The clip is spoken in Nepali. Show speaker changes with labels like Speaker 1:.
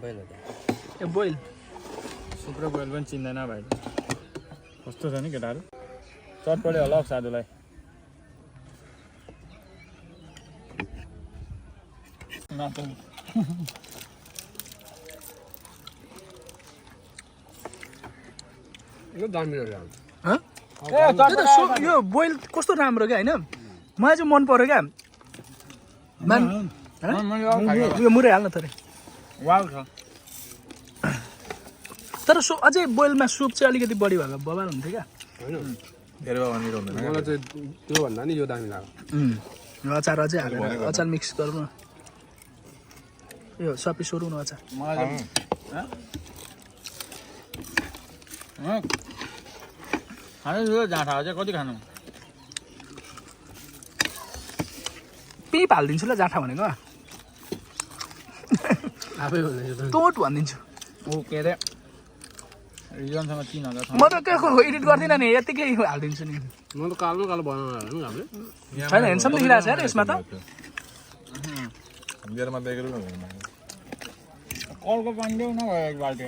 Speaker 1: बोइल हो
Speaker 2: ए बोइल
Speaker 3: सुप र बोइल पनि चिन्दैन भाइ कस्तो छ नि केटाहरू चट पऱ्यो होला साधुलाई
Speaker 1: यो दामी हो
Speaker 2: यो बोइल कस्तो राम्रो क्या होइन मलाई चाहिँ मन पर्यो क्या यो मुरै हाल्न थोरै
Speaker 3: वाउ छ
Speaker 2: तर अझै बोइलमा सुप चाहिँ अलिकति बढी भएको बबाल हुन्थ्यो क्या
Speaker 1: होइन
Speaker 4: धेरै भए निरो हुँदैन
Speaker 1: मलाई चाहिँ त्यो भन्दा नि यो दामी लाग्यो
Speaker 2: अचार अझै हालेर अचार मिक्स गरौँ न यो सबै सोरौँ न अचार
Speaker 3: खानु जाँठा चाहिँ कति खानु
Speaker 2: पिप हालिदिन्छु ल जाँठा भनेको
Speaker 1: आफै भन्दैछु
Speaker 2: टोट भनिदिन्छु
Speaker 3: ऊ के अरे रिजनसँग 3000
Speaker 2: म त त्यो एडिट गर्दिनँ नि यतिकै हालिदिन्छु नि
Speaker 1: म त कालो कालो बनाउनु हामीले
Speaker 2: छैन हेन्सम देखिरहेको छ यार यसमा त
Speaker 4: मेरोमा बेगेर
Speaker 3: कलको पानी देऊ न एक बाल्टी